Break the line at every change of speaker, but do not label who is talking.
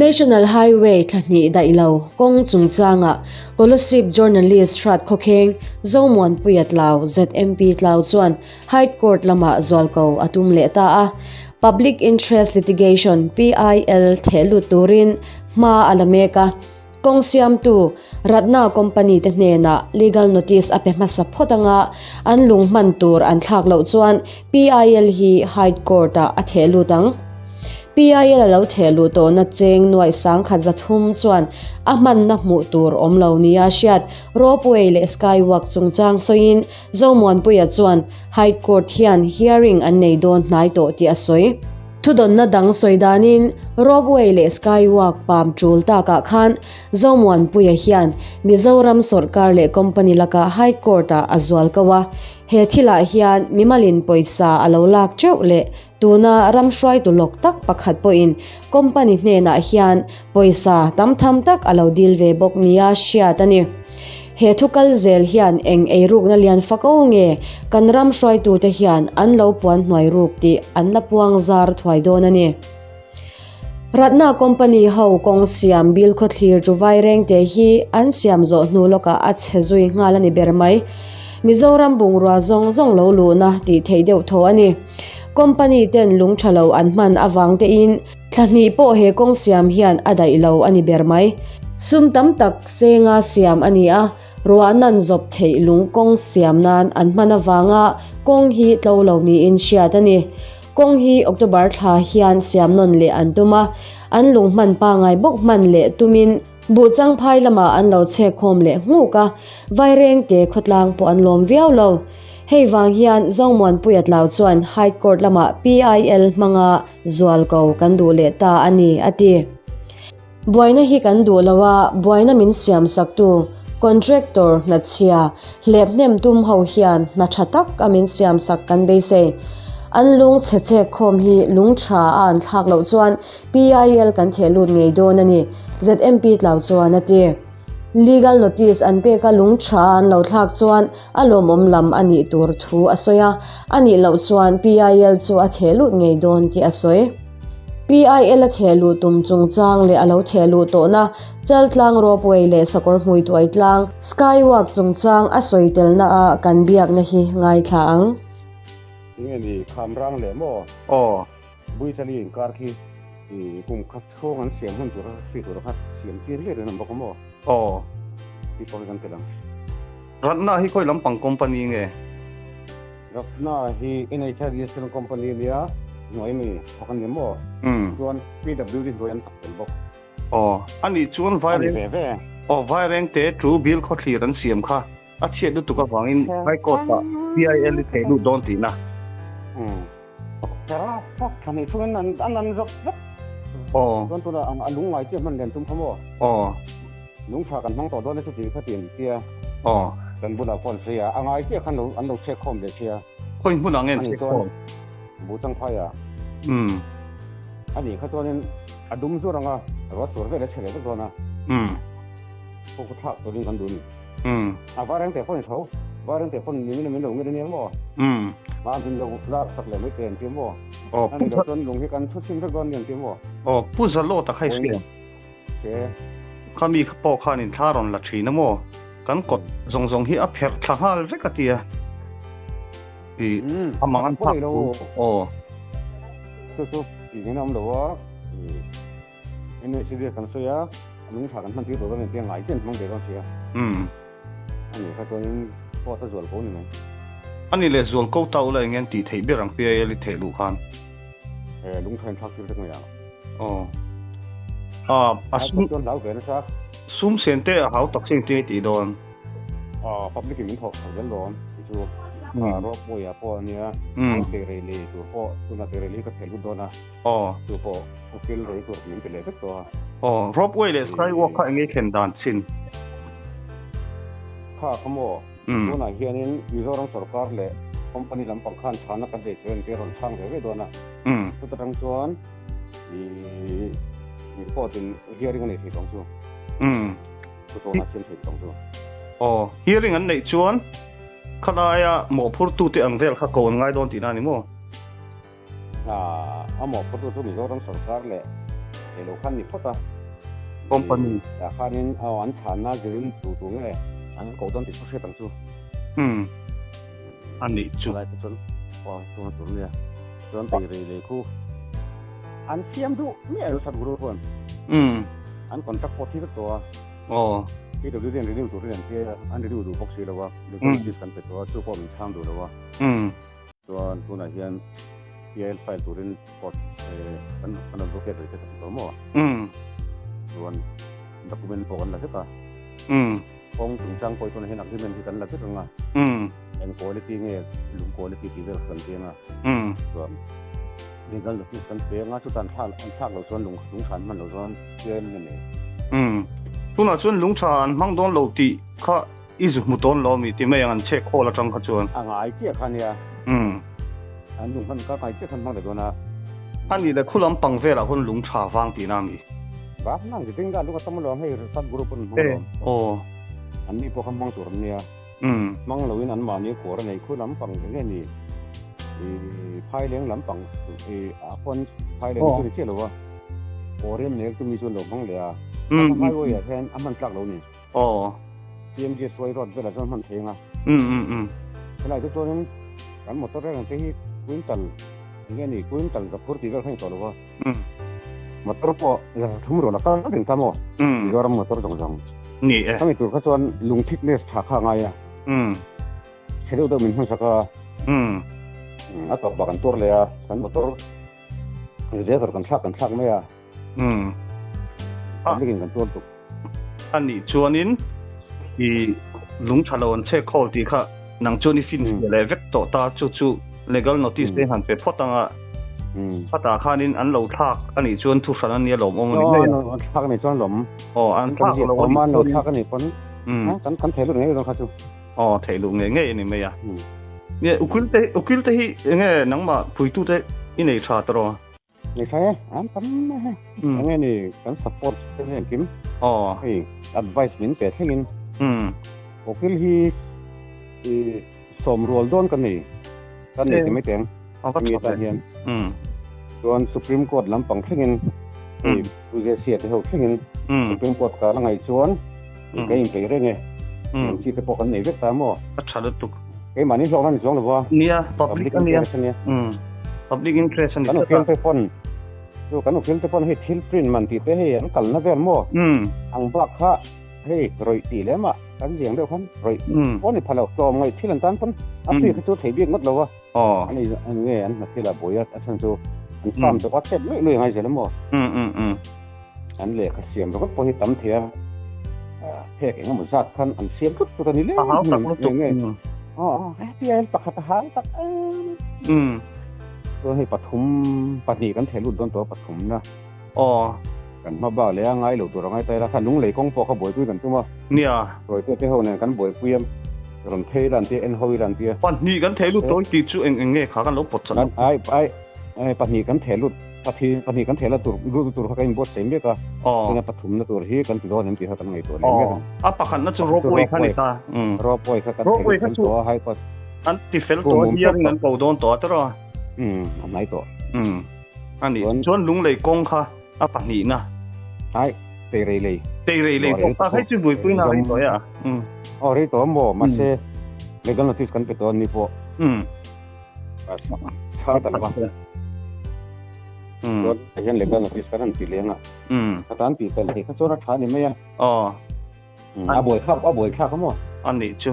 National Highway thla hnih daih lo kawng chungchangah Kolasib journalist hrat khawkheng Zomuanpuia Tlau, ZMP Tlau chuan High Court lamah zualko a tum leh ta a. Public Interest Litigation, PIL, theh lut turin hma a la mek a. Kawng siamtu Ratna company te hnenah legal notice a pe hmasa phawt anga an lung hman tur an thlak loh chuan PIL hi High Court ah a theh lut ang. PIL a lo theh luh tawhna cheng nuaih 1300 chuan a hmanna hmuh tur awm lo nia hriat Ropeway leh Skywalk chungchang sawiin Zomuanpuia chuan High Court hian hearing an nei dawn hnai tawh tih a sawi. Thudawnna dang sawi danin Ropeway leh Skywalk pam tul takah khan Zomuanpuia hian Mizoram sawrkar leh company lakah High Court-ah a zual ko a. He thilah hian mimalin pawisa a lo lak teuh leh tuna ram hruaitu lawk tak pakhat pawhin company hnenah hian pawisa tam tham tak a lo dil ve bawk nia hriat a ni. He thu kal zel hian eng eirukna lian fak o nge kan ram hruaitute hian an lo puan hnuai ruk tih an la puang zar thuai dawn a ni. Ratna company ho kawng siam bil khawthlir chu vairengte hi an siam zawh hnu lawkah a chhe zui nghal a ni ber mai. Mizoram bungrua zawng zawng lo luhna tih theih deuh thaw a ni. Company ten lung tha lo an hman avang tein Thla hnih pawh he kawng siam hian a daih lo a ni ber mai. Sum tam tak senga siam a ni a, ruah nan zawp theih lung kawng siam nan an hman avanga kawng hi tlo lo niin hriat a ni. Kawng hi October thla hian siam nawn leh an tum a, an lung hman pangai bawk hman leh tumin Buhchangphai lamah an lo chhek khawm leh nghuk a, Vairengte khawtlang pawh an lawm viau lo. Hei vang hian Zomuanpuia Tlau chuan High Court lamah PIL hmanga Zualko kan duh leh ta a ni, a ti. Buaina hi kan duh lo a, buaina min siamsaktu contractor hnachhia hlep hnem tum ho hian hna tha tak a min siamsak kan beisei. An lung chhe chek khawm hi lung tha a an thlak loh chuan PIL kan theh lut ngei dawn a ni, ZMP Tlau chuan a ti. Legal notice an pek a lung tha an lo thlak chuan a lawmawm lam a nih tur thu a sawi a, a nih loh chuan PIL chu a theh lut ngei dawn tih a sawi. PIL a theh luh tum chungchang leh a lo theh luh tawhna Chaltlang Ropeway leh Sakawr Hmuituai tlang Skywalk chungchang a sawi telna a kan biakna hi ngaithla ang.
Enge ni kham rang leh maw?
Aw.
Buichali inkar khi i kum khat chhung an siam hman tur a hri tur kha siam tir hle reng an bawk a maw?
Aw.
Ti pawh hi kan tel ang.
Ratna hi khawi lampang company nge?
Ratna hi NHI Registered company a nia, hnuai mi thawk an ni maw? Chuan PWD hnuai an thawk tel bawk.
Aw. Anih chuan
Vaireng. Ani ve ve.
Aw, Vairengte tu bill khawthlir an siam kha. A chhiat lutuk avangin High Court ah PIL i thei lut dawn tihna.
Kher fak thla nei chungin an an an zawk vek.
Aw.
Chuan tunah a lung ngai chiah hman len tum kha maw?
Aw.
Lung tha kan hmang tawh dawn e chuti kha ti an tia.
Aw.
Kan bulah pawh an sawi a, a ngai chiah khan lo an lo chhek khawm leh sia.
Khawi hmunah nge an chhek khawm?
Buhchangphai ah.
Umm.
Ani kha chuanin a dum zur anga ruah sur vel a chhe leh vek dawn a.
Umm.
Pawh kha thlak turin kan duh a ni.
Umm.
A vareng te phone tho. Vareng te phone ni min lo ngir ania maw?
Umm.
Ma min lo lak sak leh mai te an ti maw?
Aw
pu Ani lo chuan lung hi kan thu chhin vek dawn ni an ti maw?
Aw pu Zalo ta kha i hria.
Che.
Kha mi pawh khan in thla rawn la thin a maw? Kan kawt zawng zawng hi a pherh thla nghal vek a tia. I a mang an phak thu. Aw.
Chu chu tih hian a awm lo a. NHB kan sawi a, lung tha kan hman tir tawh dawn engtia ngai chian hmang ve dawn si a.
Umm.
A nih kha chuanin court a zual ko ni mai.
A nih leh zual ko ta ula eng nge an tih theih ber ang PIL i theih luh khan.
E lung tha in thlak tir vek mai ang.
Aw. A a
sum chuan hlau ve nasa.
Sum sen te a hau tak se engtin i tih dawn.
A public in min thawk chho zel dawn tih chu ropeway ah pawh a nia, teirei lei tur pawh tunah teirei lei ka theh lut dawn a.
Aw.
Chu pawh ukil rei tur min ti leh vek tawh a.
Aw, ropeway leh skywalk kha eng nge thlen dan chin?
Kha kha maw, tunah hianin Mizoram sorkar leh company lampang khan chhana kan nei chuan engtir rawn chhang ve ve dawn a. Chuta tang chuan i report in hearing a nei thei tawng chu. Chu tawnah siam thei tawng chu.
Aw, hearing an neih chuan khalaia mawhphurtute ang vel kha ko an ngai dawn tihna a ni maw?
A mawhphurtu chu Mizoram sorkar leh ei lo khan ni phawt a.
Company.
Tah khanin aw an chhanna zirin tu tu nge an koh dawn tih chu hriat ang chu.
Umm a nih chu.
Helai te chuan aw chunga tur nia chuan teirei lei khu an siam duh miah lo Sadhguru chuan.
Umm.
An contract pawh thi vek tawh a.
Aw.
PWD an renew turin an tia a, an renew duh bawk si lo a, legal notice kan pe tawh a, chu pawh min chhang duh lo a.
Umm.
Chuan tunah hian PIL file turin court kan kan advocate rei te ka ti tawh maw?
Umm.
Chuan document pawh kan la vek a.
Umm.
Kawng chungchang pawh hi tunah hian agreement hi kan la vek ang a.
Umm.
Eng quality nge lung quality tih vel kha kan piang a.
Umm.
Chuan legal notice kan pe ang a, chuta an thlak an thlak loh chuan lung lung tha an hman loh chuan PIL nge nei.
Umm. Tunah chuan lung tha an hmang dawn lo tih kha I zu hmu tawn lo mi ti mai ang an chhek khawl atang kha chuan.
A ngai chiah kha nia.
Umm.
An lung hman ka ngai chiah khan hmang leh dawn a.
A nih leh khu lampang velah hun lung tha vang tihna a mi?
Vang nang chi tinga lung a tam alawm hei Sadhguru pawn an hmang alawm.
Aw.
An ni pawh kha hmang tur an nia.
Umm.
Hmang loin an mahni kawr a nei khu lampang eng nge ni i phaileng lampang i ah khuan phaileng chu ni chiah lo a. Kawr em nei chumi chu an lo hmang leh a.
Umm.
Highway ah hian a hman tlak lo ni.
Aw.
PMG suai road velah chuan hman thei ang a.
Um um um.
Helai te chuanin kan motor reng te hi quintal eng nge ni quintal za phur tih vel kha ni tawh lo va.
Um.
Motor pawh za thum rual a kal reng ta maw?
Um.
Mizoram motor zawng zawng.
Ni e.
Khami tur kha chuan lung thickness tha kha a ngai a.
Um.
Chhe deuh deuh min hman sak a.
Um.
A tawp bak an tuar leh a, kan motor radiator kan thlak kan thlak mai a.
Umm.
Public in kan tuar tuk.
A nih chuanin i lung tha lo an chhek khawl tih kha nang chuan i fin fiah leh vek tawh ta chu chu legal notice te han pe phawt ang a. Khatah khanin an lo thlak a nih chuan thu hran a nia lawm awm a ni mai a.
An thlak a nih chuan lawm.
Aw an thlak lo a nih chuan.
An lo thlak a nih pawn kan kan thei lut ngei dawn kha chu.
Aw theih luh ngei ngei a ni mai a. Nge ukil te ukil te hi enge nangmah puitute i nei tha tawh?
Ni thlai e, an tam mai hei. Eng nge ni kan support te hi engkim.
Aw.
Hei advice min pe thlengin.
Umm.
Ukil hi i sawm rual dawn ka nei. Kan nei ti mai teng.
A va
tha ve. Hian.
Umm.
Chuan Supreme Court lampang thlengin hei Pu Zesia te ho thlengin Supreme Court ka la ngaih chuan ka inpeih reng e.
Umm.
Chi te pawh kan nei vek ta maw?
A tha lutuk.
Keimahni hlawkna ni chuang lo va.
Nia, public a nia. Umm. Public interest a ni
tlat a. Kan ukil te pawn, chu kan ukil te pawn hei thil print man tih te hei an kalna vel maw?
Umm.
Ang bak kha hei rawih tih lem ah kan ziang deuh khan rawih pawh ni pha lo. Tlawm ngaih thil an tan pawn a free kha chu thei bik ngawt lo va.
Aw.
An ei an nge an hna thil ah buai a a chhan chu an farm tawk a chet luih luih a ngai zel a maw?
Umm umm umm.
An lehkha siam ringawt pawh hi tam thei a, phek eng emaw zat khan an siam tlut tlut a ni leng
A hau tak lutuk.
Nge nge. Aw aw heti a pakhat a hau tak em.
Umm.
Chuan hei pathum pahnih kan thei lut dawn tawh a pathum na.
Aw.
Kan hma bak leh a ngai lo tur a ngai ta ila kha lunglei kawng pawh kha buaipui kan tum a.
Nia.
Rawite te ho nen kan buaipui a, rawn phei ila an tia en ho ila an tia.
Pahnih kan thei lut tawh i tih chu eng eng nge kha kan lo pawt chan
lo. Ai ai pahnih kan thei lut. Pathi pahnih kan thehla tur lut tur kha ka inbuatsaih mek a, tuna pathumna tur hi kan ti dawn em tih kha kan ngaihtuah leh mek a.
A pakhatna chu ropeway kha ni ta.
Ropeway kha kan theh lut tawh a, high court.
An ti fel tawh a, hearing an ko dawn tawh a tawrh a.
Umm, a hnai tawh.
Umm, a ni. Chuan lunglei kawng kha a pahnihna.
Ai, teirei lei.
Teirei lei pawh kha hei chu buaipuina rei tawh e a.
Umm. Aw rei tawh a maw, mahse legal notice kan pe tawh a ni pawh.
Umm.
Chhang ta lova. Chuan tah hian legal notice kan han ti leng a. Ka tan tih fel thei kha chuan a tha ni mai a.
Aw.
A buai thlak a buai thlak a maw?
A nih chu.